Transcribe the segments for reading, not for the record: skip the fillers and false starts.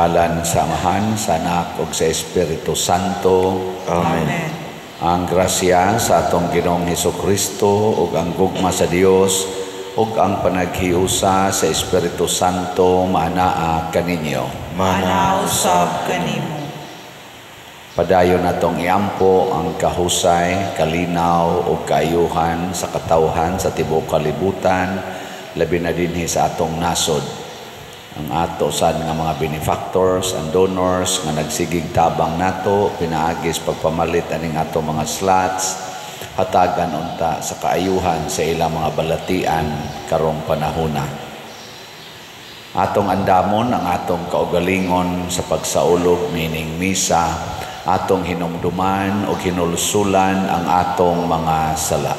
Ngalan sa Amahan, sa Anak ug sa Espiritu Santo. Amen. Ang grasya sa atong Ginoong Hesukristo ug ang gugma sa Dios ug ang panaghiusa sa Espiritu Santo maanaa kaninyo. Maanaa usab kanimo. Padayon natong iampo ang kahusay, kalinaw ug kaayuhan sa katawhan sa tibuok kalibutan, labi na dinhi sa atong nasod. Ang ato sad nga mga benefactors and donors nga nagsigig tabang nato pinaagis pagpamalit aning ato mga slots, hatagan unta sa kaayuhan sa ilang mga balatian karong panahona. Atong andamon ang atong kaugalingon sa pagsaulog nining misa, atong hinumduman o hinulsulan ang atong mga sala.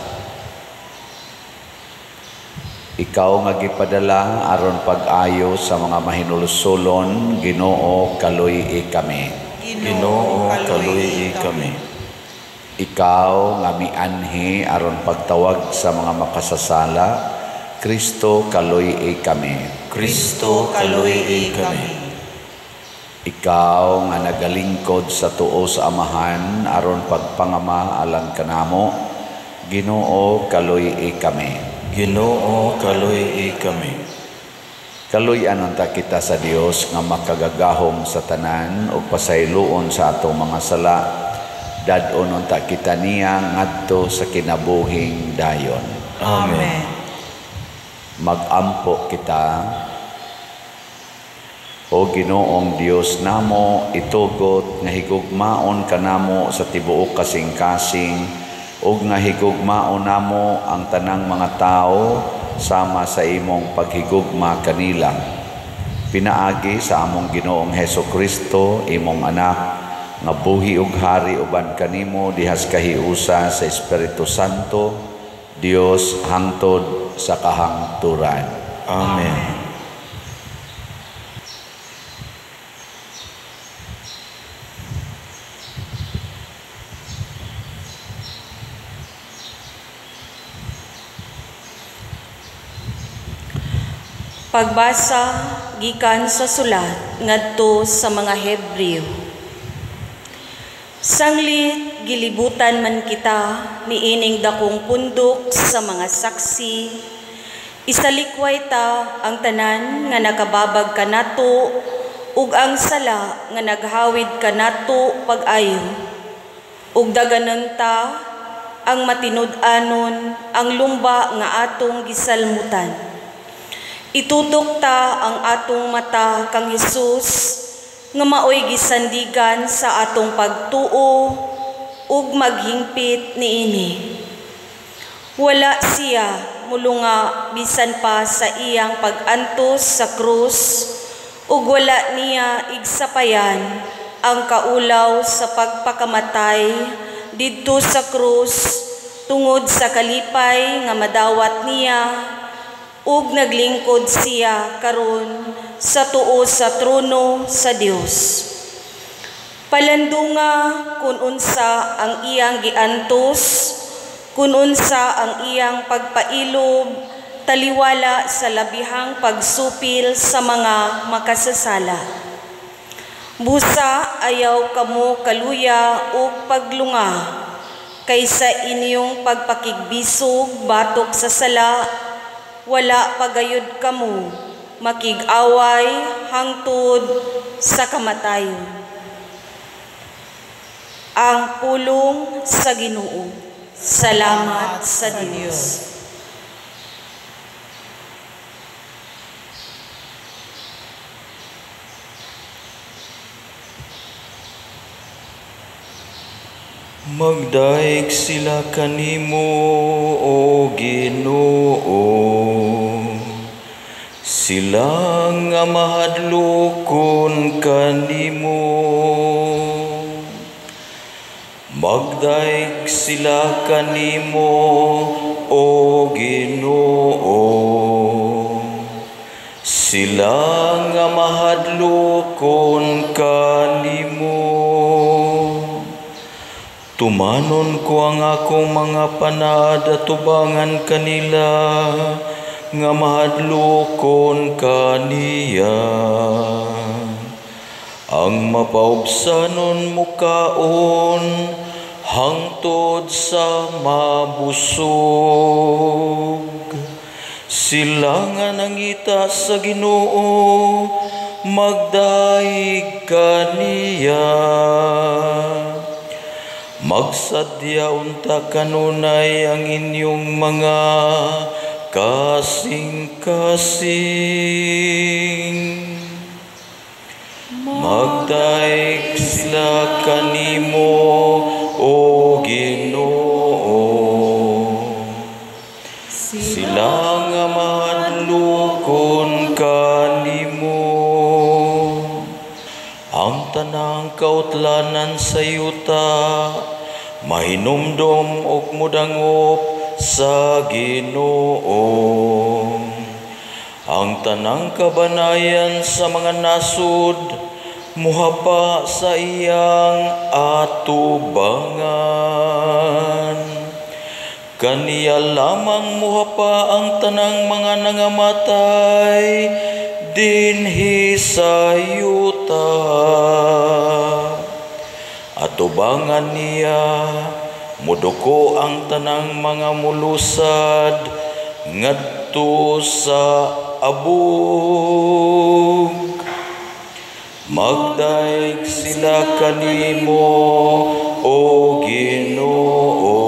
Ikaw nga gipadala aron pag-ayo sa mga mahinulsulon, Ginoo, kaluy-i kami. Ginoo, kaluy-i kami. Ikaw nga mianhi aron pagtawag sa mga makasasala, Kristo, kaluy-i kami. Kristo, kaluy-i kami. Ikaw nga nagalingkod sa tuo sa Amahan aron pagpangama alang kanamo, Ginoo, kaluy-i kami. Ginoo, kaluy-i kami. Kaluy-an unta kita sa Dios nga makagagahom sa tanan ug pasayloon sa atong mga sala. Dad-on unta kita niya ngadto sa kinabuhing dayon. Amen. Magampo kita. O Ginoong Dios namo, itugot nga higugmaon kanamo sa tibuok kasing-kasing ug nga higugmaon namo ang tanang mga tawo sama sa imong paghigugma kanila. Pinaagi sa among Ginoong Hesukristo, imong anak, nga buhi ug hari uban kanimo dihas kahiusa sa Espiritu Santo, Dios hangtod sa kahangturan. Amen. Pagbasa gikan sa sulat ngadto sa mga Hebreo. Sanglit gilibutan man kita niining dakong pundok sa mga saksi, isalikway ta ang tanan nga nakababag kanato ug ang sala nga naghawid kanato pag-ayo. Ug daganon ta ang matinud-anon ang lumba nga atong gisalmutan. Itutok ta ang atong mata kang Hesus nga maoy gisandigan sa atong pagtuo ug maghingpit niini. Wala siya mulunga bisan pa sa iyang pag-antos sa krus ug wala niya igsapayan ang kaulaw sa pagpakamatay didto sa krus tungod sa kalipay nga madawat niya ug naglingkod siya karon sa tuo sa trono sa Dios. Palandunga kun unsa ang iyang giantos, kun unsa ang iyang pagpailob, taliwala sa labihang pagsupil sa mga makasasala. Busa ayaw kamo kaluya ug paglunga, kaysa inyong pagpakigbisog batok sa sala, wala pagayod kamo makig-away hangtod sa kamatayon. Ang pulong sa Ginoo. Salamat sa Dios. Magdaig sila kanimo, o Ginoo. Sila nga mahadlokon kanimo. Magdaig sila kanimo, o Ginoo. Sila nga mahadlokon kanimo. Tumanon ko ang akong mga panaad at tubangan kanila, nga mahadlokon kaniya. Ang mapaubsanon mukaon hangtod sa mabusog. Sila nga nangita sa Ginoo, magdaig kaniya. Magsadya unta kanunay ang inyong mga kasing-kasing. Magdaig sila kanimo, O Ginoo. Sila nga mahadlokon kanimo. Ang tanang kautlanan sa yuta mahinumdom og modangop sa Ginoo. Ang tanang kabanayan sa mga nasud muhapa sa iyang atubangan. Kaniya lamang muhapa ang tanang mga nangamatay dinhi sa yuta. Atubangan niya muduko ang tanang mga mulusad ngadto sa abog. Magdaig sila kanimo, O Ginoo.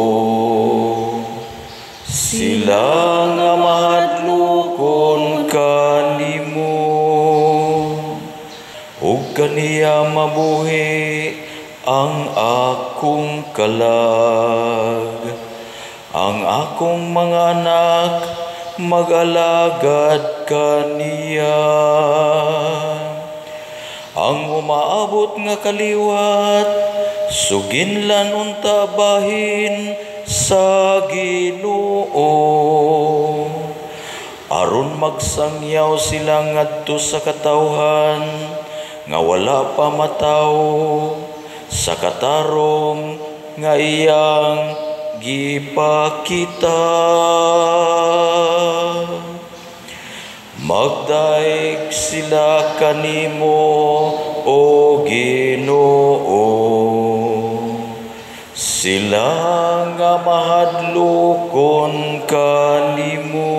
Sila nga mahadlokon kanimo, ug kaniya mabuhi ang akong kalag. Ang akong mga anak mag-alagad kaniya. Ang umaabot nga kaliwat suginlan unta bahin sa Ginoo. Aron magsangyaw sila ngadto sa katawhan nga wala pa matawo, sa katarong nga iyang gipakita. Magdaig sila kanimo, O Ginoo. Sila nga mahadlokon kanimo.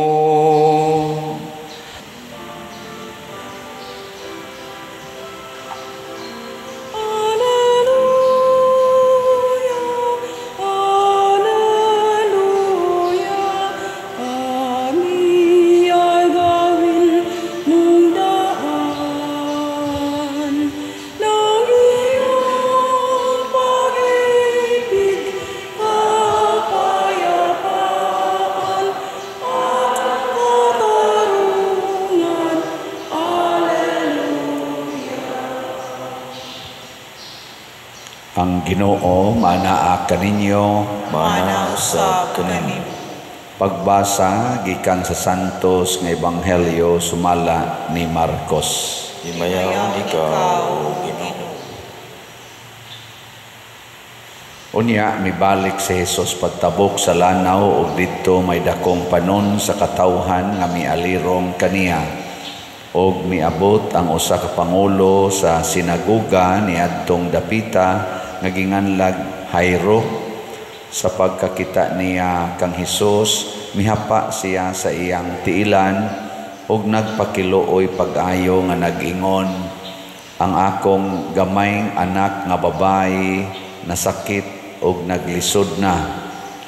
Ang Ginoo manaa kaninyo, manaa usab kaninyo. Pagbasa gikan sa Santos nga Ebanghelyo sumala ni Marcos. Himayaon ikaw, Ginoo. Unya mibalik si Jesus pagtabok sa lanaw ug didto may dakong panon sa katawhan nga mialirong kaniya. Og miabot ang usa ka pangulo sa sinagoga niadtong dapita nga ginganlag Jairo. Sa pagkakita niya kang Hesus, mihapa siya sa iyang tiilan ug nagpakiluoy pag-ayo nga nag-ingon, ang akong gamayng anak nga babayi nasakit ug naglisod na.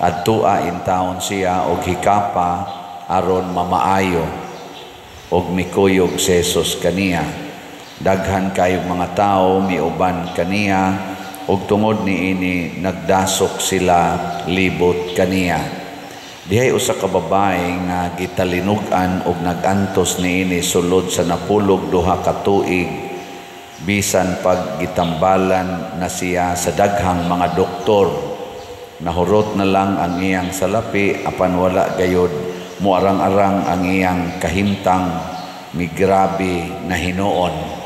Adtua intawon siya og hikapa aron mamaayo. Og mikuyog si Jesus kaniya. Daghan kayong mga tao miuban kaniya, og tungod niini nagdasok sila libot kaniya. Dihay usa ka babae nga gitalinog-an og nagantos niini sulod sa 92 ka tuig, bisan pag gitambalan na siya sa daghang mga doktor. Nahurot na lang ang iyang salapi apan wala gayod muarang-arang ang iyang kahimtang, migrabe na hinuon.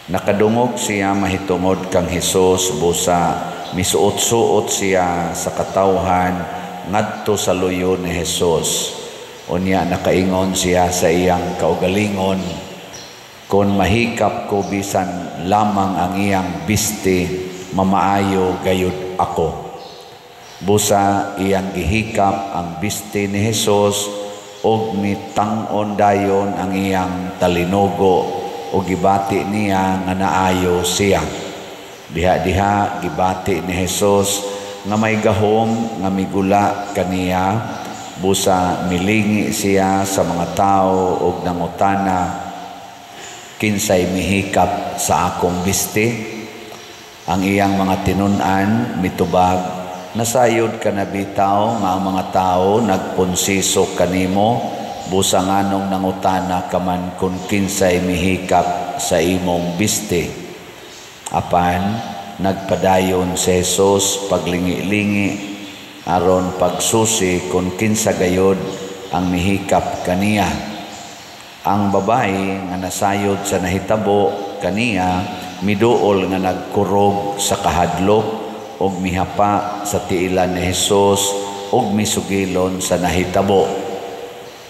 Nakadungog siya mahitungod kang Hesus, busa misuot-suot siya sa katawhan ngadto sa luyo ni Hesus. Unya nakaingon siya sa iyang kaugalingon, Kon mahikap ko bisan lamang ang iyang biste, mamaayo gayud ako. Busa iyang gihikap ang biste ni Hesus og mitang-on dayon ang iyang talinugo og gibati niya nga naayo siya. Diha-diha gibati ni Hesus nga may gahom nga migula kaniya, busa milingi siya sa mga tao og nangutana, kinsay mihikap sa akong biste? Ang iyang mga tinun-an mitubag, nasayod ka na bitaw nga ang mga tao nagpunsiso kanimo, busa nganong nangutana ka man kun kinsay mihikap sa imong biste. Apan nagpadayon si Jesus paglingi-lingi aron pagsusi kun kinsa gayod ang mihikap kaniya. Ang babae nga nasayod sa nahitabo kaniya miduol nga nagkurog sa kahadlok og mihapa sa tiilan ni Hesus og misugilon sa nahitabo.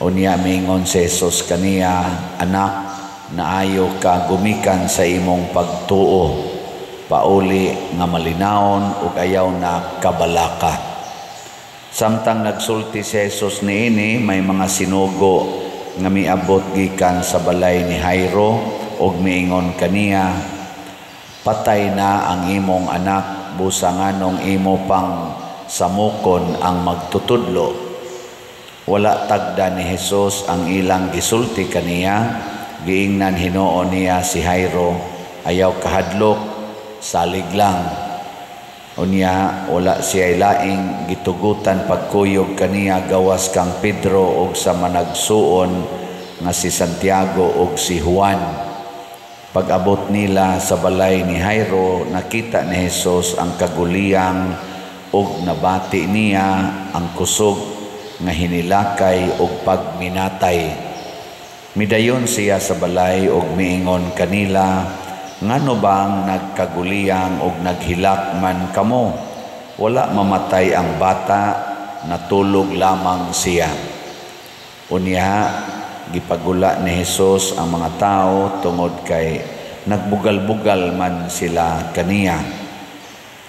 Unya mingon si Hesus kaniya, anak, naayo ka gumikan sa imong pagtuo, pauli nga malinawon ug ayaw na kabalaka. Samtang nagsulti si Hesus niini, may mga sinugo nga miabot gikan sa balay ni Jairo og miingon kaniya, patay na ang imong anak, busa nganong imo pang samukon ang magtutudlo. Wala tagda ni Hesus ang ilang gisulti kaniya, giingnan hinuon niya si Jairo, ayaw kahadlok, salig lang. Unya wala siya laing gitugutan pagkuyog kaniya gawas kang Pedro og sa managsuon nga si Santiago og si Juan. Pag-abot nila sa balay ni Jairo, nakita ni Hesus ang kaguliyang og nabati niya ang kusog nga hinilakay og pagminatay. Midayon siya sa balay og miingon kanila, ngano bang nagkaguliyang og naghilak man kamo? Wala mamatay ang bata, natulog lamang siya. Unya gipagula ni Hesus ang mga tao tungod kay nagbugal-bugal man sila kaniya.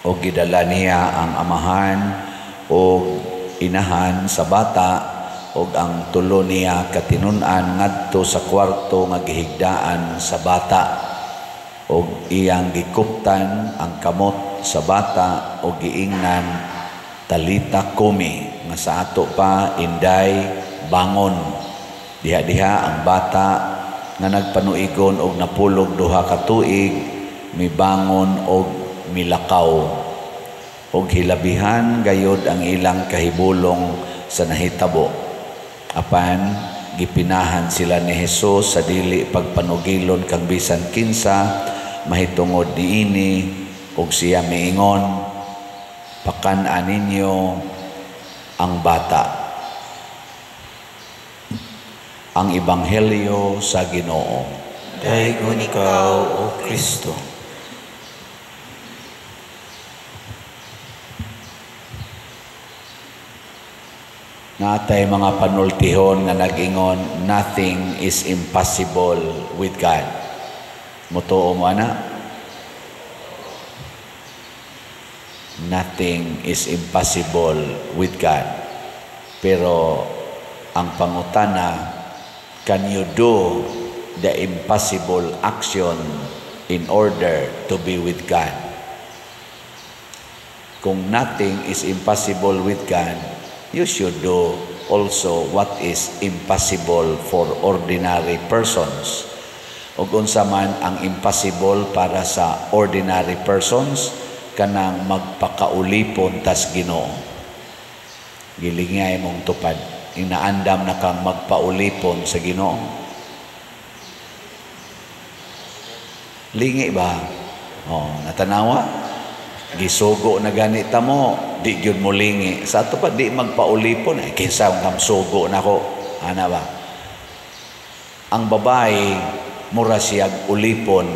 O gidala niya ang amahan o inahan sa bata og ang tulo niya katinun-an ngadto sa kwarto nga gihigdaan sa bata. Og iyang gikuptan ang kamot sa bata og giingnan, talita kumi, nga sa ato pa inday bangon. Diha-diha ang bata nga nagpanuigon og napulog 2 ka tuig mibangon og milakaw. Og hilabihan gayod ang ilang kahibulong sa nahitabo. Apan gipinahan sila ni Hesus sa dili pagpanugilon kang bisan kinsa mahitungod niini, og siya miingon, pakan-an ninyo ang bata. Ang Ebanghelyo sa Ginoo. Daygon ikaw, O Kristo. Natay mga panultihon nga nag-ingon, nothing is impossible with God. Mutuo mo ana? Nothing is impossible with God. Pero ang pangutana, can you do the impossible action in order to be with God? Kung nothing is impossible with God, you should do also what is impossible for ordinary persons. Ug unsa man ang impossible para sa ordinary persons, kanang magpakaulipon tas Ginoo. Gilingay mong tupad, inaandam na kang magpaulipon sa Ginoo. Lingi ba? Oh, natanawa? Gisugo na ganit ta mo, di gyud mo lingi. Sa ato pa di magpaulipon, eh, kinsa ang sugo nako. Ana ba? Ang babae mura siyag ulipon,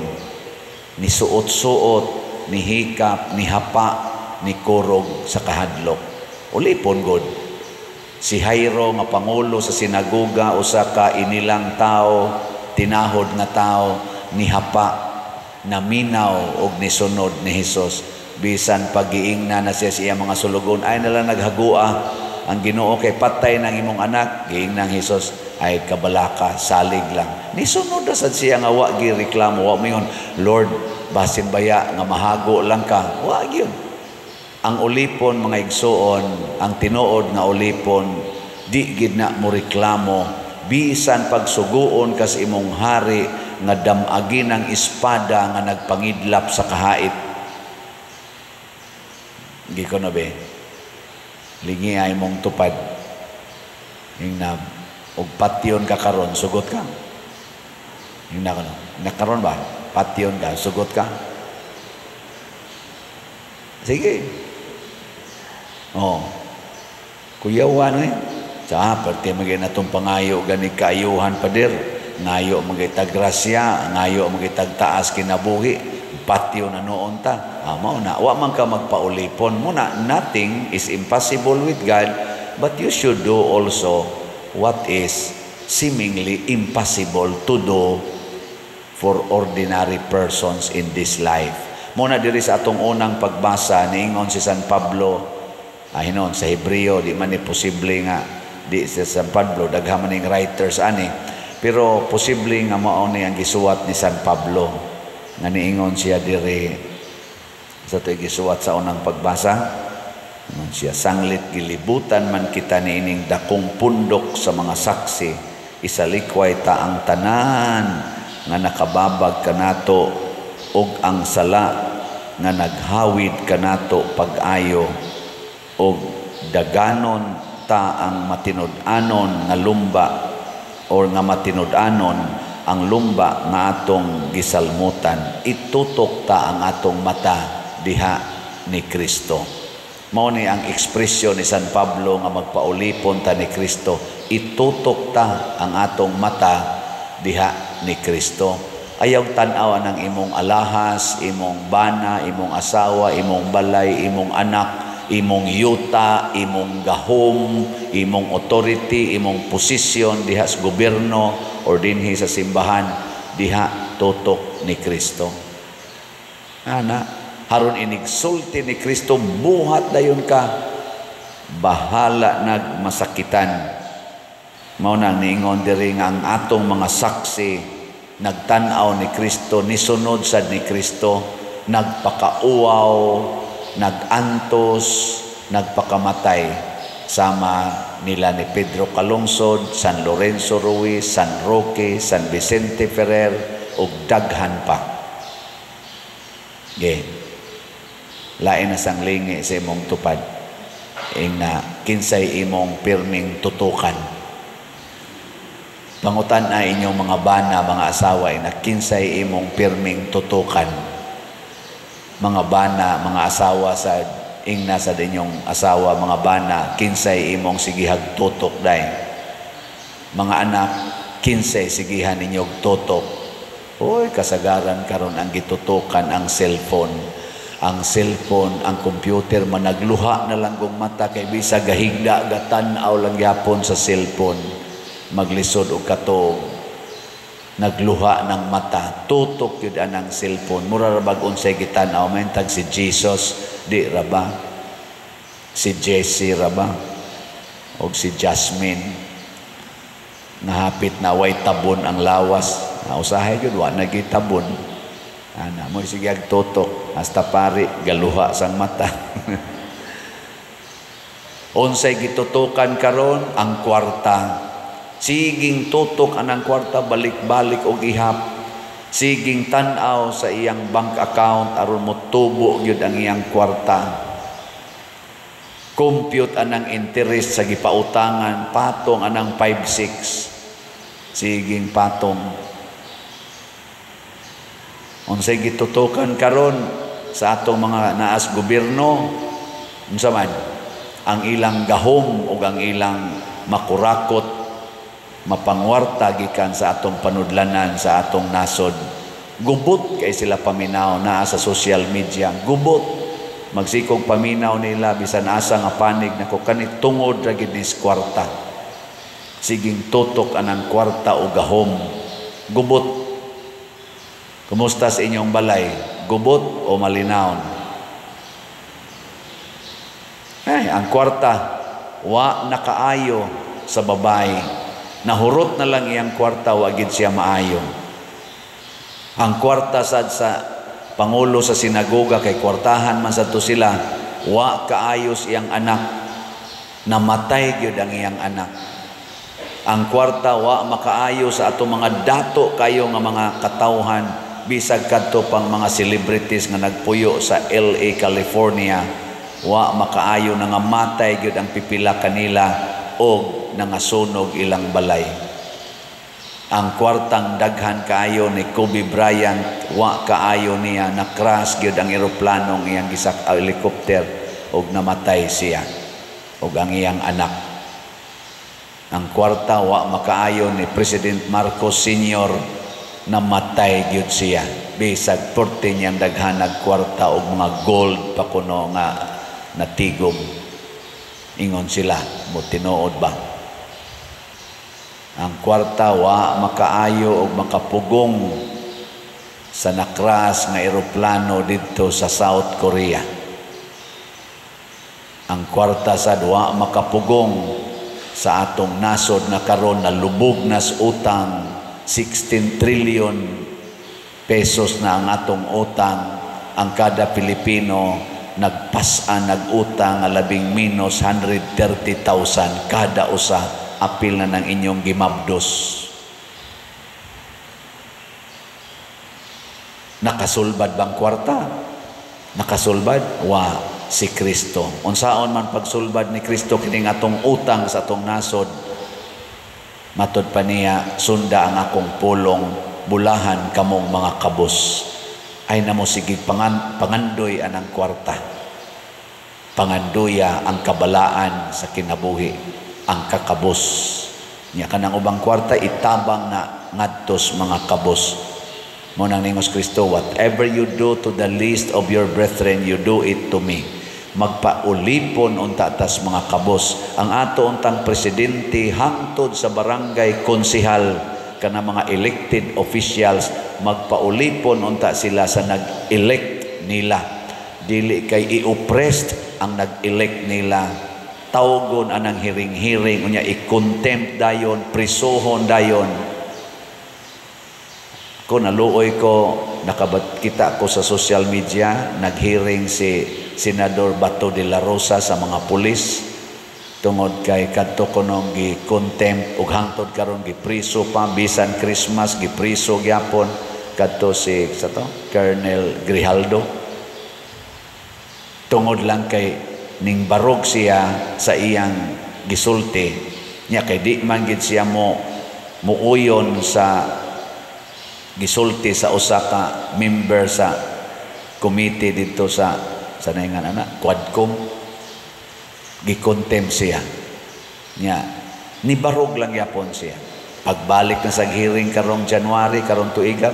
ni suot-suot, ni hikap, ni hapa, ni kurog sa kahadlok. Ulipon god. Si Jairo nga pangulo sa sinagoga, usa ka inilang tao, Tinahod nga tao, nihapa, naminaw og nisunod ni Hesus. Bisan pagiingna na siya sa iyang mga sulugon, ay nala naghagua ang Ginoo kay patay ng imong anak. Giingnan Hesus, ay kabalaka, salig lang. Nisunod na sad siya nga wa gi reklamo, wa moingon, "Lord, basin baya nga mahago lang ka." Wa gyud. Ang ulipon, mga igsuon, ang tinuod nga ulipon, di gid na mo reklamo bisan pagsuguon kas imong hari nga damagin ang espada nga nagpangidlap sa kahait. Gi ko na be. Lingi ay mong tupad. Ingna og patyon ka karon, sugot ka. Ingna ko no. Nakaron ba? Patyon ka, sugot ka. Sige. Oh. Kuyawan eh. Sa parte magay natong pangayo gani kaayuhan, pader. Ngayo magay grasya, ngayo magay taas kinabuhi. Patyo na noon ta. Ah, mao na wa man ka magpaulipon. Muna nothing is impossible with God, but you should do also what is seemingly impossible to do for ordinary persons in this life. Muna diri sa atong unang pagbasa, niingon si San Pablo, ay hinon sa Hebreo, di man ni posible nga di si San Pablo, daghan man ning writers ani, pero posible nga mao ni ang gisuwat ni San Pablo nga niingon siya diri sa to'y gisuwat sa unang pagbasa. Ingon siya, "Sanglit gilibutan man kita niining dakong pundok sa mga saksi, isalikway ta ang tanan nga nakababag kanato ug ang sala nga naghawid kanato pag-ayo, ug daganon ta ang matinud-anon nga lumba or nga matinud-anon ang lumba nga atong gisalmutan. Itutok ta ang atong mata diha ni Kristo." Mao ni ang ekspresyon ni San Pablo nga magpaulipon ta ni Kristo. Itutok ta ang atong mata diha ni Kristo. Ayaw tan-aw ang imong alahas, imong bana, imong asawa, imong balay, imong anak, imong yuta, imong gahom, imong authority, imong posisyon diha sa gobyerno or dinhi sa simbahan, diha tutok ni Kristo. Ana, haron inigsulti ni Kristo, buhat dayon ka, bahala nagmasakitan. Mao na niingon diri nga ang atong mga saksi nagtan-aw ni Kristo, nisunod sad ni Kristo, nagpakauwaw, nagantos, nagpakamatay sama nila ni Pedro Calungsod, San Lorenzo Ruiz, San Roque, San Vicente Ferrer ug daghan pa. Ge. Lain na sang lingi sa imong tupad. Ingna kinsay imong pirming tutukan. Pangutan na inyong mga bana, mga asawa, na kinsay imong pirming tutukan. Mga bana, mga asawa sa ingna sa inyong asawa, mga bana, kinsay imong sigihag tutok day. Mga anak, kinsay sigihan ninyog tutok. Uy, kasagaran karon ang gitutukan ang cellphone. Ang cellphone, ang computer, managluha na lang kung mata kay bisa gahigda, gatan-aw lang gyapon sa cellphone. Maglisod og katog, nagluha ng mata, tutok yun anang cellphone. Mura ra bag unsay gitan-aw, mentag si Jesus, di ra ba? Si Jesse ra ba? Og si Jasmine. Nahapit na way tabon ang lawas. Usahay yun, wa nagitabon. Ana, mo sige tutok, hasta pari, galuha sang mata. Unsay gitutukan karon ang kwarta. Siging tutok anang kwarta, balik-balik og ihap. Siging tan-aw sa iyang bank account aron motubo gyud ang iyang kwarta. Compute anang interest sa gipautangan, patong anang 5-6. Siging patong. Unsay gitutukan karon sa atong mga naas gobyerno, unsa man ang ilang gahom ug ang ilang makurakot, mapangwarta gikan sa atong panudlanan, sa atong nasod. Gubot kay sila paminaw naa sa social media. Gubot magsikog paminaw nila bisan asa nga panig nako kani tungod ra gid ni kwarta. Siging tutok anang kwarta o gahom. Gubot. Kumusta sa inyong balay? Gubot o malinawon? Ay, ang kwarta, wa nakaayo sa babae. Nahurot na lang iyang kwarta, wa gid siya maayo. Ang kwarta sad sa pangulo sa sinagoga, kay kwartahan man sad to sila, wa kaayos iyang anak. Namatay gyud ang iyang anak. Ang kwarta wa makaayo sa atong mga dato kayo nga mga katawhan, bisag kadto pang mga celebrities nga nagpuyo sa LA, California, wa makaayo, nangamatay gyud ang pipila kanila og nangasunog ilang balay. Ang kwartang daghan kaayo ni Kobe Bryant, wa kaayo niya, na-crash gyud ang eroplanong iyang gisak, helicopter, og namatay siya og ang iyang anak. Ang kwarta wa makaayo ni President Marcos Sr., namatay gyud siya. Bisag porte niyang daghan kwarta og mga gold pa kuno nga natigom. Ingon sila, mo tinuod ba? Ang kwarta wa makaayo og makapugong sa nakras nga eroplano didto sa South Korea. Ang kwarta sad wa makapugong sa atong nasod nga karon nalubog nas utang, 16 trillion pesos na ang atong utang. Ang kada Pilipino nagpas-an nag-utang nga labing minus 130,000 kada usa, apil na ng inyong gimabdos. Nakasulbad bang kwarta? Nakasulbad? Wa, si Kristo. Unsaon man pagsulbad ni Kristo kining atong utang sa atong nasod? Matod pa niya, sunda ang akong pulong, bulahan kamong mga kabos. Ay namo sige pangandoy anang kwarta. Pangandoya ang kabalaan sa kinabuhi, ang kakabos. Nya kanang ubang kwarta itabang na ngadtos mga kabos. Mo nang ningos Kristo, whatever you do to the least of your brethren, you do it to me. Magpaulipon unta tas mga kabos. Ang ato untang presidente hangtod sa barangay konsehal kana mga elected officials, magpaulipon unta sila sa nag-elect nila. Dili kay i-oppressed ang nag-elect nila. Tawgon anang hiring-hiring unya i-contempt dayon, prisuhon dayon. Ko naluoy ko, nakabat kita ko sa social media, naghearing si Senador Bato de la Rosa sa mga pulis tungod kay kadto kuno gi-contempt ug hangtod karon gipriso pa, bisan Christmas gipriso gyapon kadto si sa to Colonel Grijaldo, tungod lang kay ning barog siya sa iyang gisulti niya, kay di man gid siya mo muuyon sa gisulti sa usa ka member sa committee dito sa naingan ana Quadcom. Gikontempt siya niya, nibarog lang yapon siya. Pagbalik na sa hearing karong January karong tuiga,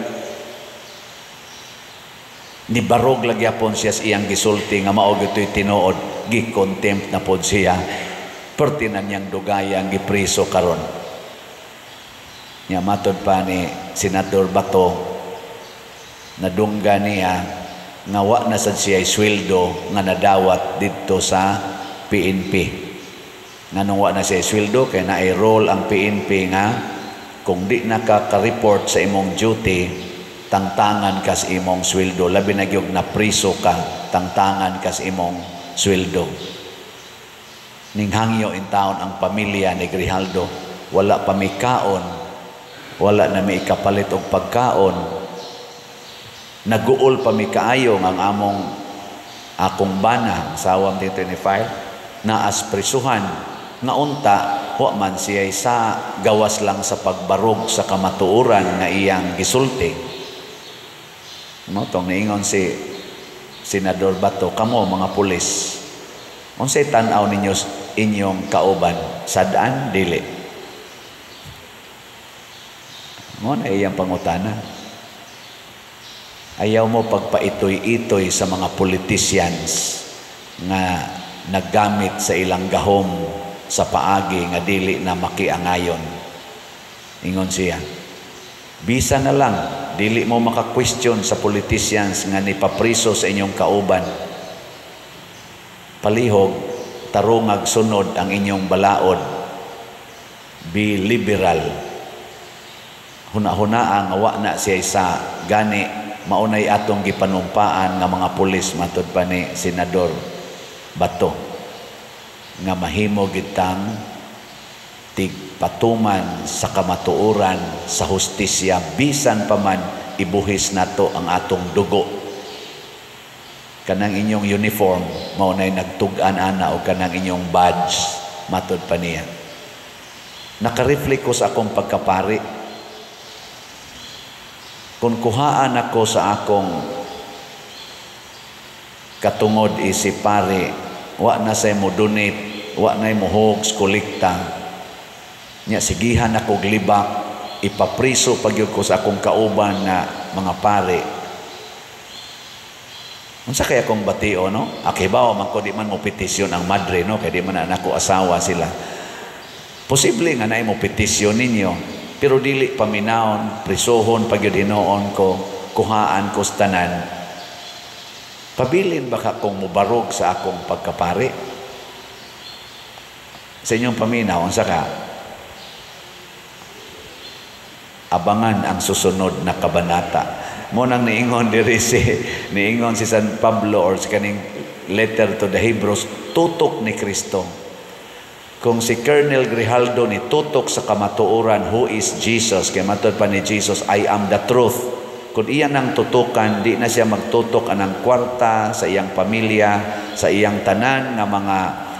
nibarog lang yapon siya sa iyang gisulti nga mao gito'y tinuod. Gikontempt na pod siya, perti na niyang dugayang gipriso karon. Nya matod pa ni Senador Bato, nadungga niya nga wa na sad siya sweldo nga nadawat didto sa PNP. Nganong wa na siya sweldo? Kay na-roll ang PNP nga kung di na ka ka-report sa imong duty, tangtangan ka sa imong sweldo. Labi na gyud na priso ka, tangtangan ka sa imong sweldo. Ninghangyo in taon ang pamilya ni Grijaldo, wala pa mi kaon, wala na mi ikapalit og pagkaon. Naguol pa mi kaayo ang among akong bana, asawa dito ni file, naas prisuhan nga unta wa man siya sa gawas lang sa pagbarog sa kamatuoran nga iyang gisulti. Mo tong niingon si Senador Bato, kamo mga pulis, unsay tan-aw ninyo inyong kauban, sad-an dili? Mo na iyang pangutana. Ayaw mo pagpaitoy-itoy sa mga politicians nga naggamit sa ilang gahom sa paagi nga dili na makiangayon. Ingon siya, Bisa na lang dili mo maka-question sa politicians nga nipapriso sa inyong kauban. Palihog tarungag sunod ang inyong balaod. Be liberal. Huna-hunaa nga wa na siya sa gani maunay atong gipanumpaan nga mga pulis, matud pa ni Senador Bato, nga mahimo gitang tigpatuman sa kamatuoran, sa hustisya, bisan pa man ibuhis nato ang atong dugo. Kanang inyong uniform mao nay nagtug-an ana, o kanang inyong badge, matud pa niya. Nakareflect ko sa akong pagkapari. Kung kuhaan ako sa akong katungod isip pare, wa na say mo donate, wa na mo hogs kolekta. Nya sigihan ako glibak, ipapriso pagyud ko sa akong kauban na mga pare. Unsa kay akong batio, no? Akibaw man ko di man mo petisyon ang madre, no? Kay di man na ako asawa sila. Posible nga naay mo petisyon ninyo, pero dili paminawon, prisohon pagyud hinuon ko, kuhaan ko sa tanan. Pabilin ba ka kung mubarog sa akong pagkapari? Sa inyong paminaw, unsa ka? Abangan ang susunod na kabanata. Mo nang niingon diri si niingon si San Pablo or si kaning letter to the Hebrews, tutok ni Kristo. Kung si Colonel Grijaldo ni tutok sa kamatuoran, who is Jesus? Kay matod pa ni Jesus, I am the truth. Kung iya nang tutukan, di na siya magtutok anang kwarta sa iyang pamilya, sa iyang tanan nga mga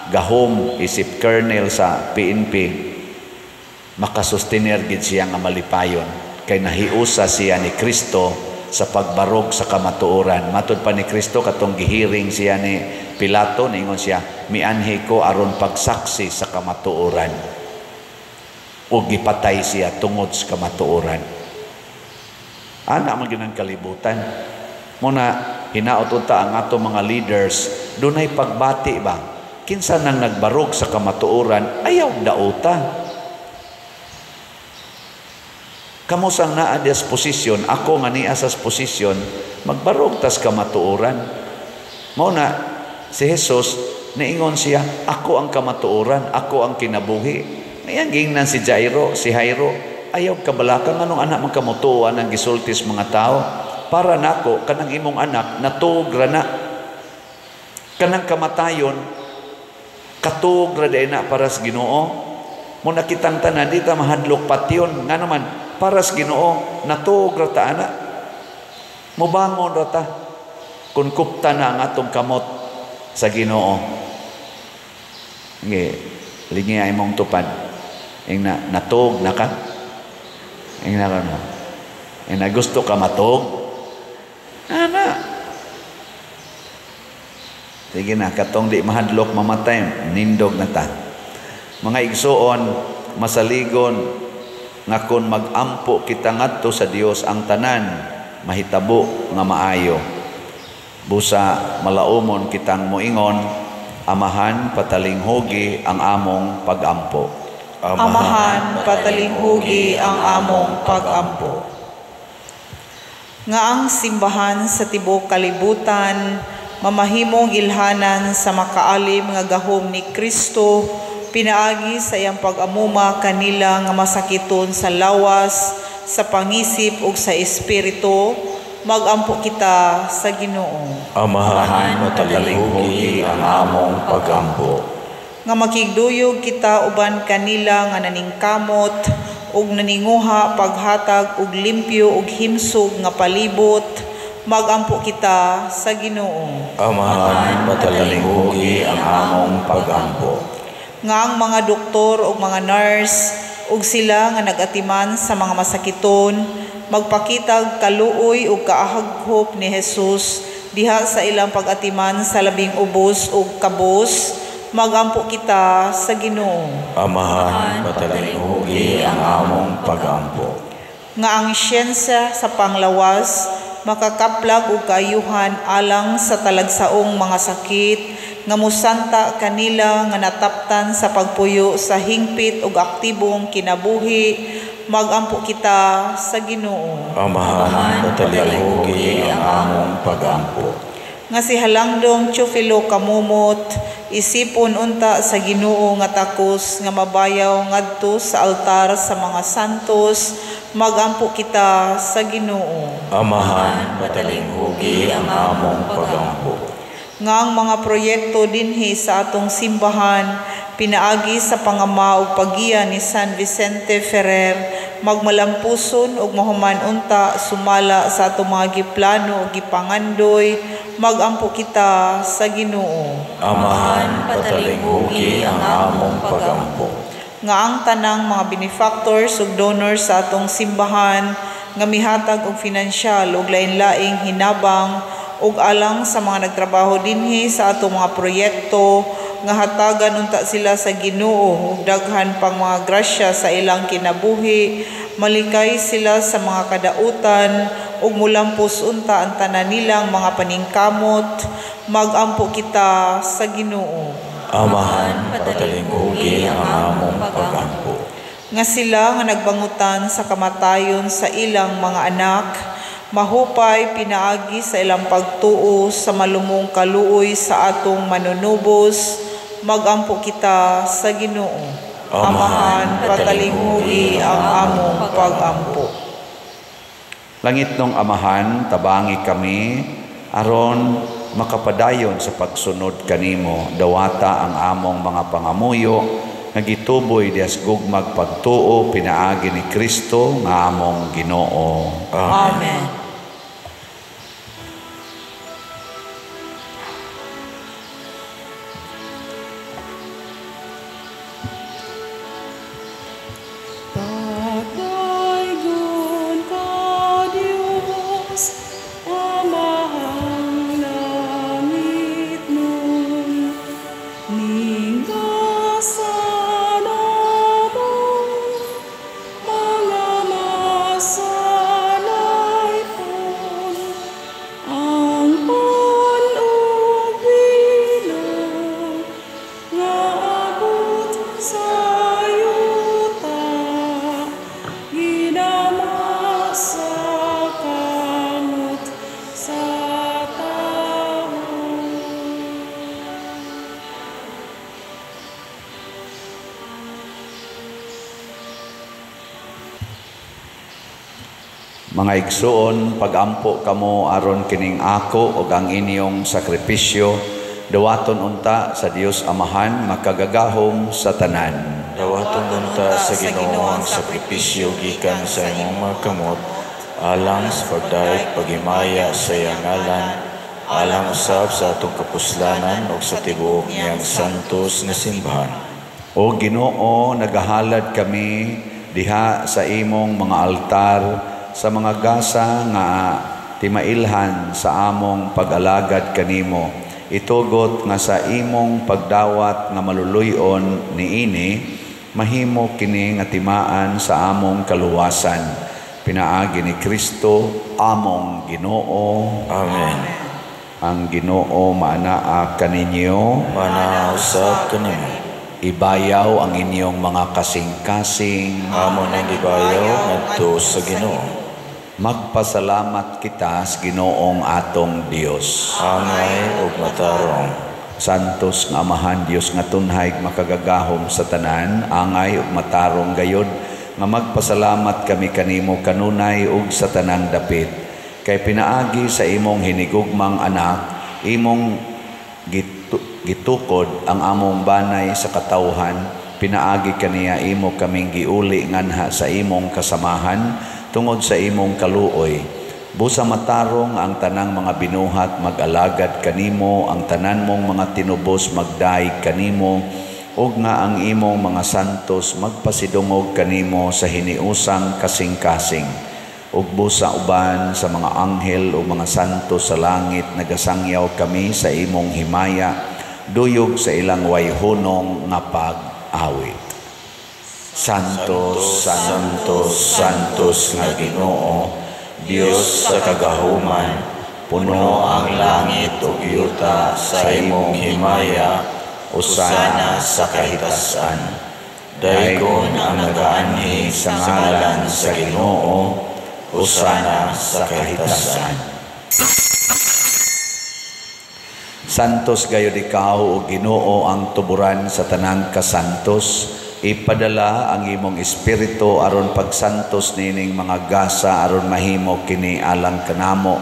gahom isip colonel sa PNP, makasustener gid siya nga malipayon kay nahiusa siya ni Kristo sa pagbarog sa kamatuoran. Matod pa ni Kristo katong gihiring siya ni Pilato, niingon siya, mianhi ko aron pagsaksi sa kamatuoran. O gipatay siya tungod sa kamatuoran. Ana man gyud ang kalibutan. Muna hinaot unta ang ato mga leaders, dunay pagbati ba? Kinsa nang nagbarog sa kamatuoran, ayaw dauta. Kamo sang naa dias posisyon, ako nga niya sa posisyon, magbarog tas kamatuoran. Mao na si Jesus niingon siya, ako ang kamatuoran, ako ang kinabuhi. Iyang giingnan si Jairo, si Jairo, ayaw kabalaka nganong anak man kamutuan ang gisultis mga tao. Para nako kanang imong anak natuog ra na. Kanang kamatayon katuog ra day na para sa Ginoo. Mo nakitang tanan di ta mahadlok patyon, ngano man para sa Ginoo natuog ra ta ana. Mobangon ra ta kun kupta na ang atong kamot sa Ginoo. Nge lingi ay mong tupad. Ing na natuog na ka. Ing na ka. Ing na gusto ka matuog. Ana. Sige na, katong di mahadlok mamatay, nindog na ta. Mga igsuon, masaligon nga kon magampo kita ngadto sa Dios ang tanan mahitabo nga maayo. Busa malaumon kitang moingon, Amahan, patalinghugi ang among pagampo. Amahan, patalinghugi ang among pagampo. Nga ang simbahan sa tibuok kalibutan mamahimong ilhanan sa makaalim nga gahom ni Kristo, pinaagi sa iyang pag-amuma kanila nga masakiton sa lawas, sa pangisip ug sa espiritu, magampo kita sa Ginoo. Amahan, patalinghugi ang among pagampo. Nga makigduyog kita uban kanila nga naningkamot ug naninguha paghatag og limpyo ug himsog nga palibot, magampo kita sa Ginoo. Amahan, patalinghugi ang among pagampo. Nga ang mga doktor ug mga nurse ug sila nga nagatiman sa mga masakiton magpakitag kaluoy ug kaahaghop ni Jesus diha sa ilang pag-atiman sa labing ubos ug kabos, magampo kita sa Ginoo. Amahan, patalinghugi ang among pagampo. Nga ang siyensya sa panglawas makakaplag og kaayuhan alang sa talagsaong mga sakit nga musanta kanila nga nataptan sa pagpuyo sa hingpit ug aktibong kinabuhi, magampo kita sa Ginoo. Amahan, patalinghugi ang among pagampo. Nga si Halangdong Teofilo Camomot, isipon unta sa Ginoo nga takos nga mabayaw ngadto sa altar sa mga santos, magampo kita sa Ginoo. Amahan, patalinghugi ang among pagampo. Nga ang mga proyekto dinhi sa atong simbahan pinaagi sa pangama ug paggiya ni San Vicente Ferrer magmalampuson ug mahuman unta sumala sa atong mga giplano ug gipangandoy, magampo kita sa Ginoo. Amahan, patalinghugi ang among pagampo. Nga ang tanang mga benefactors ug donors sa atong simbahan nga mihatag og finansyal ug lain-laing hinabang ug alang sa mga nagtrabaho dinhi sa atong mga proyekto nga hatagan unta sila sa Ginoo ug daghan pang mga grasya sa ilang kinabuhi, malikay sila sa mga kadautan ug mulampos unta ang tanan nilang mga paningkamot, magampo kita sa Ginoo. Amahan, patalinghugi ang among pagampo. Nga sila nga nagbangutan sa kamatayon sa ilang mga anak, mahupay pinaagi sa ilang pagtuo sa malumong kaluoy sa atong manunubos, magampo kita sa Ginoo. Amahan, patalinghugi ang among pagampo. Langit nong Amahan, tabangi kami aron makapadayon sa pagsunod kanimo. Dawata ang among mga pangamuyo nga gituboy dias gugmag pagtuo pinaagi ni Kristo nga among Ginoo. Amen. Mga igsuon, pagampo kamo aron kining ako ug ang inyong sakripisyo, dawaton unta sa Dios Amahan makagagahom sa tanan. Dawaton unta sa Ginoo ang sakripisyo gikan sa imong mga kamot, alang sa pagdayeg paghimaya sa iyang ngalan, alang usab sa atong kapuslanan ug sa tibuok niyang santos nga simbahan. O Ginoo, nagahalad kami diha sa imong mga altar, sa mga gasa nga timailhan sa among pag-alagad kanimo. Itugot nga sa imong pagdawat nga maluluyon niini, mahimo kini nga timaan sa among kaluwasan. Pinaagi ni Kristo among Ginoo. Amen. Ang Ginoo maanaa kaninyo, maanaa usab kanimo. Ibayaw ang inyong mga kasing-kasing, amo nang ibayaw ngadto sa Ginoo. Magpasalamat kita sa Ginoong atong Dios. Angay ug matarong. Santos nga Amahan, Dios nga tunhay makagagahom sa tanan, angay ug matarong gayod nga magpasalamat kami kanimo kanunay ug sa tanang dapit. Kay pinaagi sa imong hinigugmang anak, imong gitukod ang among banay sa katawhan, pinaagi kaniya imo kaming giuli nganha sa imong kasamahan tungod sa imong kaluoy. Busa matarong ang tanang mga binuhat mag-alagad kanimo, ang tanan mong mga tinubos magdaig kanimo, ug nga ang imong mga santos magpasidungog kanimo sa hiniusang kasing-kasing. Ug busa uban sa mga anghel o mga santos sa langit nagasangyaw kami sa imong himaya, duyog sa ilang wayhunong nga pag-awit. Santos, Santos, Santos nga Ginoo, Dios sa kagahuman, puno ang langit ug yuta sa imong himaya, usana sa kahitasan. Daygon ang nagaanhi sa ngalan sa Ginoo, hosana sa kahitasan. Santos gayud ikaw o Ginoo ang tuburan sa tanang kasantos. Ipadala ang imong espiritu aron pagsantos nining mga gasa aron mahimo kini alang kanamo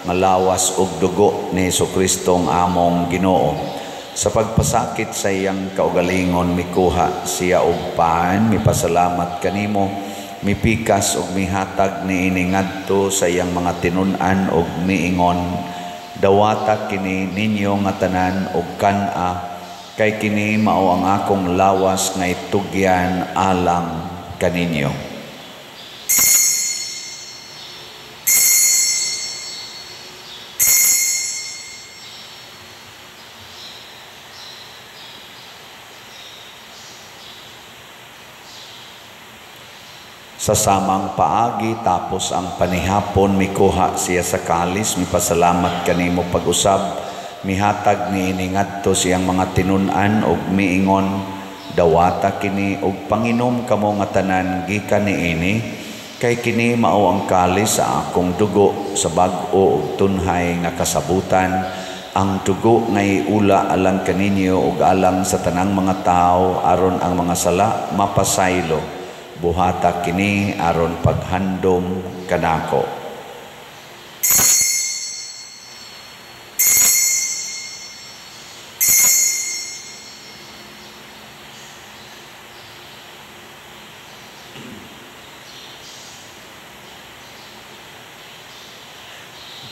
nga lawas ug dugo ni Hesukristo ang among Ginoo. Sa pagpasakit sa iyang kaugalingon mikuha siya og pan, mipasalamat kanimo, mipikas ug mihatag niini ngadto sa iyang mga tinun-an ug miingon, dawata kini ninyo nga tanan og kan-a, kay kini mao ang akong lawas nga itugyan alang kaninyo. Sa samang paagi tapos ang panihapon mikuha siya sa kalis, mipasalamat kanimo pag-usab, mihatag niini ngadto siyang mga tinun-an og miingon, dawata kini og panginom kamo nga tanan gikan niini, kay kini mao ang kalis sa akong dugo sa bag-o ug tunhay nga kasabutan, ang dugo nga iula alang kaninyo ug alang sa tanang mga tawo aron ang mga sala mapasaylo. Buhata kini aron paghandom kanako.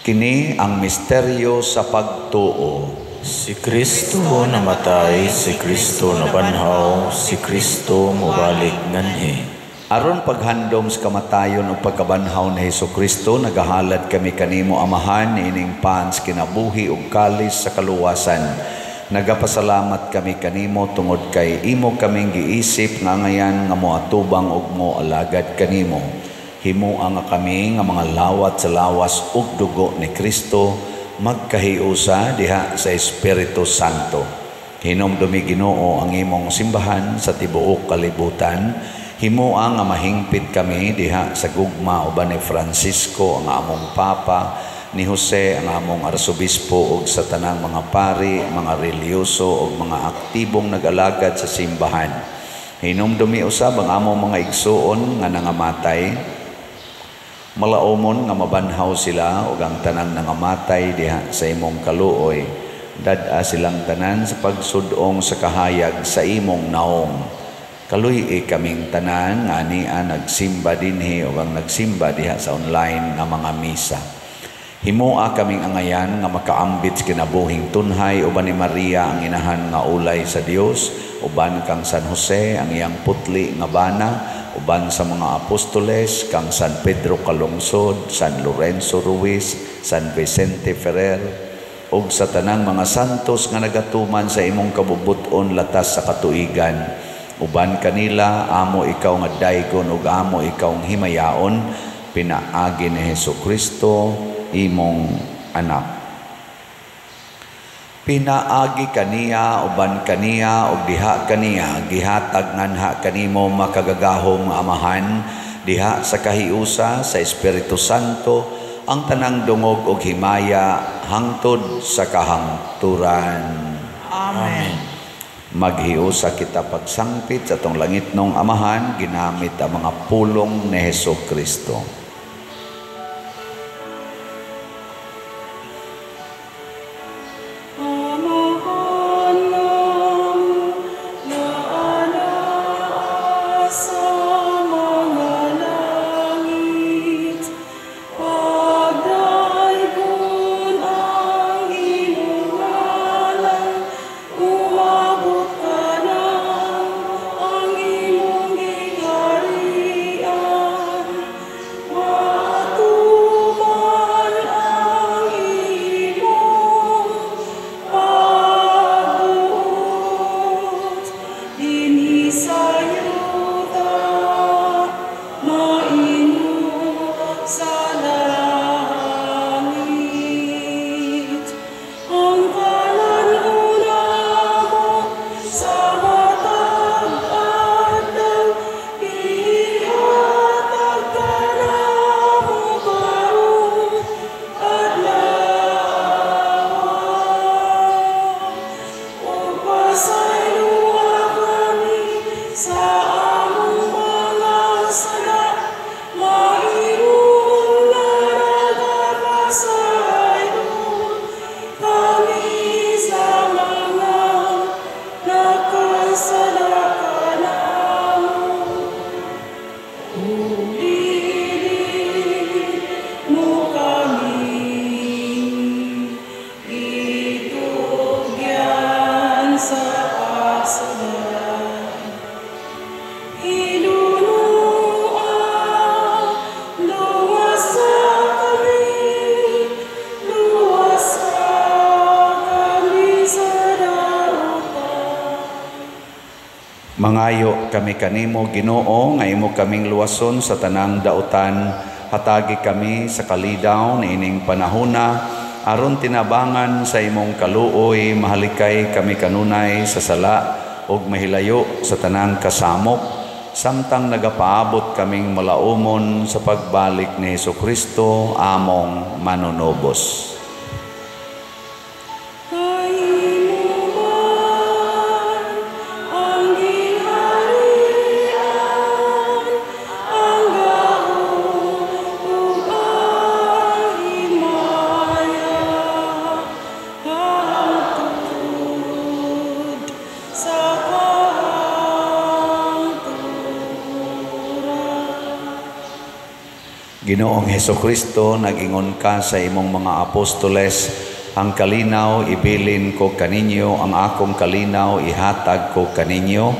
Kini ang misteryo sa pagtuo. Si Kristo namatay, si Kristo nabanhaw, si Kristo mobalik nganhi. Aron paghandom sa kamatayon ug pagkabanhaw ni Hesukristo, nagahalad kami kanimo Amahan niining pan sa kinabuhi ug kalis sa kaluwasan. Nagapasalamat kami kanimo tungod kay imo kaming giisip nga ngayan nga moatubang ug moalagad kanimo. Himoa nga kami nga mga lawat sa lawas ug dugo ni Kristo magkahiusa diha sa Espiritu Santo. Hinumdumi Ginoo ang imong simbahan sa tibuok kalibutan. Himoa nga mahingpit kami diha sa gugma uban ni Francisco ang among Papa, ni Jose ang among Arsobispo ug sa tanang mga pari, mga relihiyoso ug mga aktibong nag-alagad sa simbahan. Hinumdumi usab ang among mga igsuon nga nangamatay. Malaomon nga mabanhaw sila ug ang tanang nangamatay diha sa imong kaluoy. Dad-a silang tanan sa pagsud-ong sa kahayag sa imong naong. Kaluy-i kaming tanan nga ania nagsimba dinhi ug ang nagsimba diha sa online nga mga misa. Himoa kaming angayan nga makaambit sa kinabuhing tunhay uban ni Maria ang inahan nga ulay sa Dios, uban kang San Jose ang iyang putli nga bana, uban sa mga apostoles kang San Pedro Calungsod, San Lorenzo Ruiz, San Vicente Ferrer, ug sa tanang mga santos nga nagatuman sa imong kabubut-on latas sa katuigan. Uban kanila amo ikaw nga daygon ug amo ikaw nga himayaon, pinaagi ni Hesukristo imong anak. Pinaagi kaniya, uban kaniya ug diha kaniya gihatag nganha kanimo makagagahom nga Amahan diha sa kahiusa sa Espiritu Santo ang tanang dungog ug himaya hangtod sa kahangturan. Amen. Maghiusa kita pagsangpit sa atong langitnong Amahan ginamit ang mga pulong ni Hesukristo. Mangayo kami kanimo, Ginoo, nga imo kaming luwason sa tanang dautan. Hatagi kami sa kalidaw niining panahona, aron tinabangan sa imong kaluoy, mahalikay kami kanunay sa sala ug mahilayo sa tanang kasamok, samtang nagapaabot kaming malaumon sa pagbalik ni Hesukristo among manunubos. Ginoong Hesukristo, nagingon ka sa imong mga apostoles, ang kalinaw ibilin ko kaninyo, ang akong kalinaw ihatag ko kaninyo.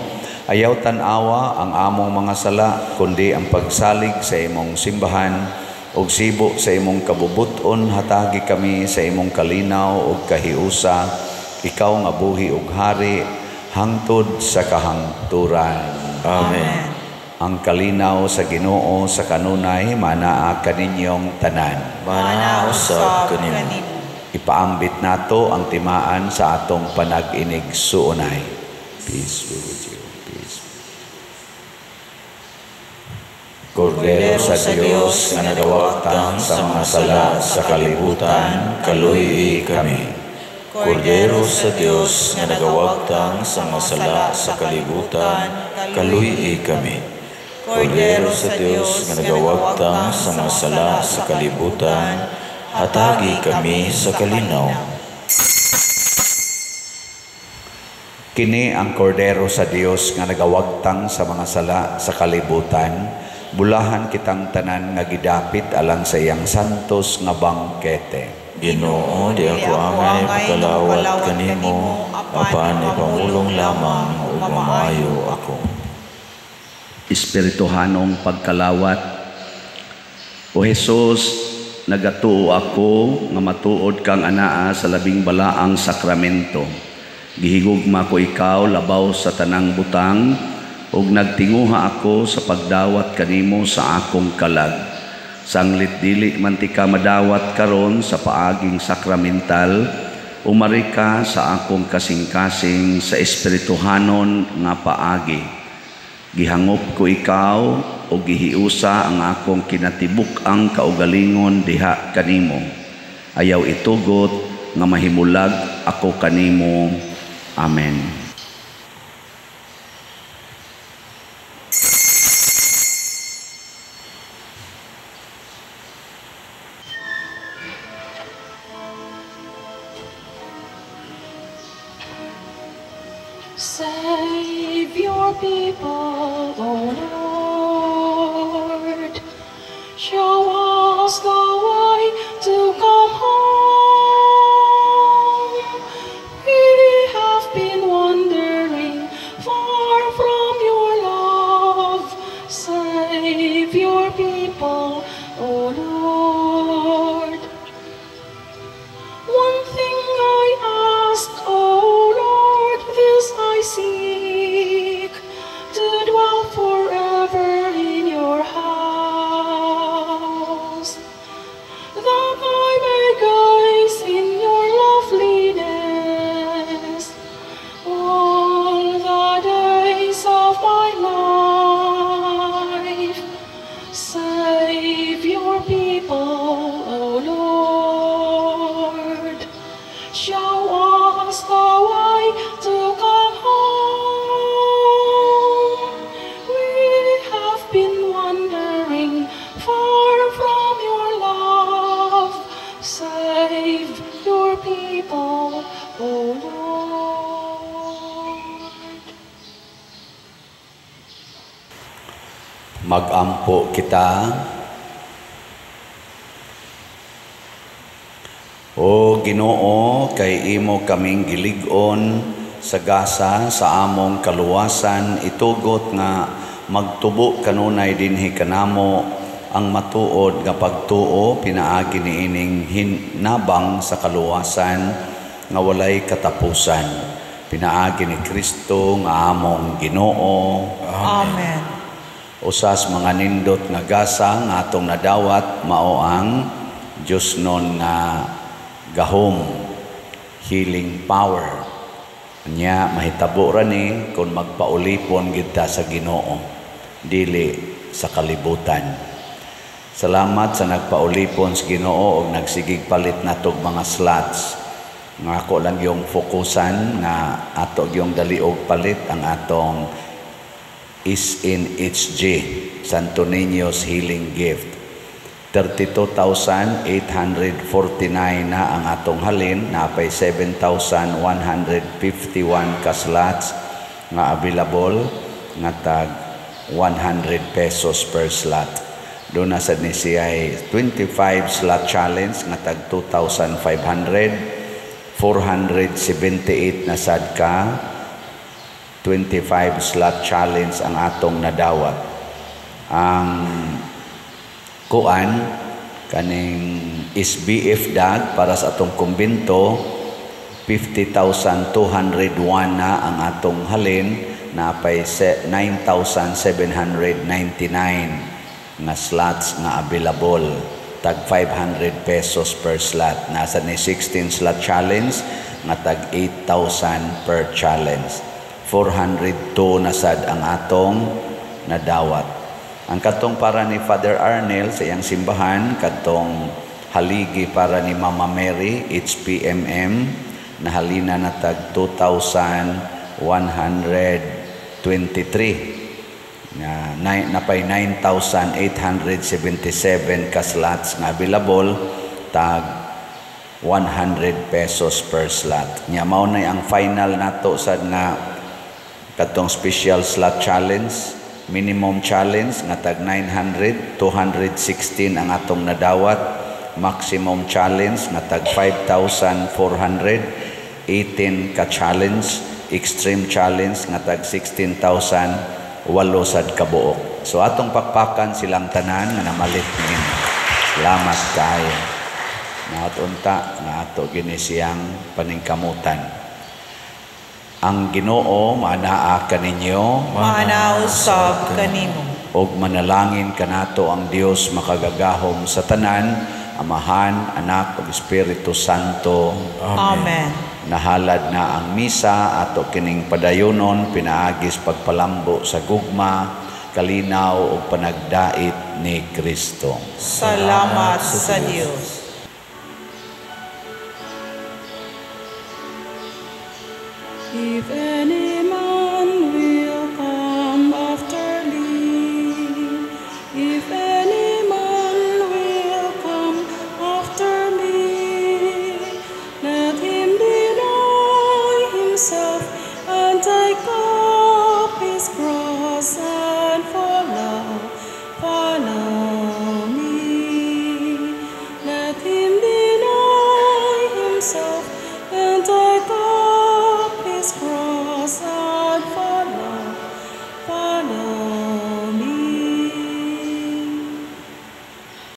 Ayaw tan-awa ang among mga sala, kundi ang pagsalig sa imong simbahan, ug sibo sa imong kabubuton, hatagi kami sa imong kalinaw ug kahiusa. Ikaw nga buhi ug hari hangtod sa kahangturan. Amen. Ang kalinaw sa Ginoo sa kanunay manaa kaninyong tanan. Manaa usab kanimo. Ipaambit nato ang timaan sa atong panag-inig suunay. Peace be with you. Peace. Kordero sa Dios nga nagawagtang sa mga sala sa kalibutan, kaluy-i kami. Kordero sa Dios nga nagawagtang sa mga sala sa kalibutan, kaluy-i kami. Kordero sa Dios nga nagawagtang sa mga sala sa kalibutan, hatagi kami sa kalinaw. Kini ang Kordero sa Dios nga nagawagtang sa mga sala sa kalibutan, bulahan kitang tanan nga gidapit alang sa iyang santos nga bangkete. Ginoo, di ako angay makalawat kanimo, apan ipamulong lamang ug mamaayo ako. Espirituhanong pagkalawat. O Jesus, nagatuo ako nga matuod kang anaa sa labing balaang sakramento. Gihigugma ko ikaw labaw sa tanang butang, ug nagtinguha ako sa pagdawat kanimo sa akong kalag. Sanglit dili man ti ka madawat karon sa paaging sakramental, umari ka sa akong kasing-kasing sa espirituhanon nga paagi. Gihangop ko ikaw o gihiusa ang akong kinatibuk-ang kaugalingon diha kanimo. Ayaw itugot nga mahimulag ako kanimo. Amen. Save your people, O Lord. Show us the way to come home. We have been wandering far from your love. Save your people, O Lord. One thing I ask, O Lord, this I seek, to dwell forever in your house, that I may gaze in your loveliness all the days of my life. Save your people, O Lord. Show us the way to come home. We have been wandering far from your love. Save your people, O Lord. Magampo kita. O Ginoo, kay imo kaming gilig-on sa gasa sa among kaluwasan, itugot nga magtubo kanunay dinhi kanamo ang matuod nga pagtuo pinaagi niining hinabang sa kaluwasan nga walay katapusan. Pinaagi ni Kristo nga among Ginoo. Amen. Usas mga nindot nga gasa nga atong nadawat mao ang Diosnon nga gahom, healing power. Nya mahitabo ra ni kung magpaulipon gid ta sa Ginoo, dili sa kalibutan. Salamat sa nagpaulipon sa Ginoo og nagsigig palit natog mga slots. Nga ako lang yung fokusan nga ato yung daliog palit ang atong SNHG, Santo Niño's Healing Gift. 32,849 na ang atong halin, napay 7,151 ka slots nga available nga tag 100 pesos per slot. Doon na sad ni siya 25 slot challenge nga tag 2,500, 478 na sad ka 25 slot challenge ang atong nadawat. Ang kuan kaning SBF dag para sa atong kumbinto, 50,201 na ang atong halin, napay 9,799 nga slots nga available, tag 500 pesos per slot. Nasa ni 16 slot challenge nga tag 8,000 per challenge. 402 na sad ang atong nadawat. Ang katong para ni Father Arnel sa iyang simbahan, katong haligi para ni Mama Mary, HPMM, nahalina na tag 2,123. Na napay 9,877 ka slots nga available, tag 100 pesos per slot. Nya mao na ang final nato sad nga katong special slot challenge, minimum challenge nga tag 900, 216 ang atong nadawat, maximum challenge nga tag 5,418 ka challenge, extreme challenge nga tag 16,000 walo sad kabuok. So atong pakpakan silang tanan nga namalit niini. Salamat kaayo. Naat unta nga ato gini siyang paningkamutan. Ang Ginoo maanaa kaninyo, maanaa usab kanimo. Og manalangin kanato ang Dios makagagahom sa tanan, Amahan, Anak ug Espiritu Santo. Amen. Nahalad na ang misa ato kining padayonon pinaagis pagpalambo sa gugma, kalinaw ug panagdait ni Kristo. Salamat sa Dios. If any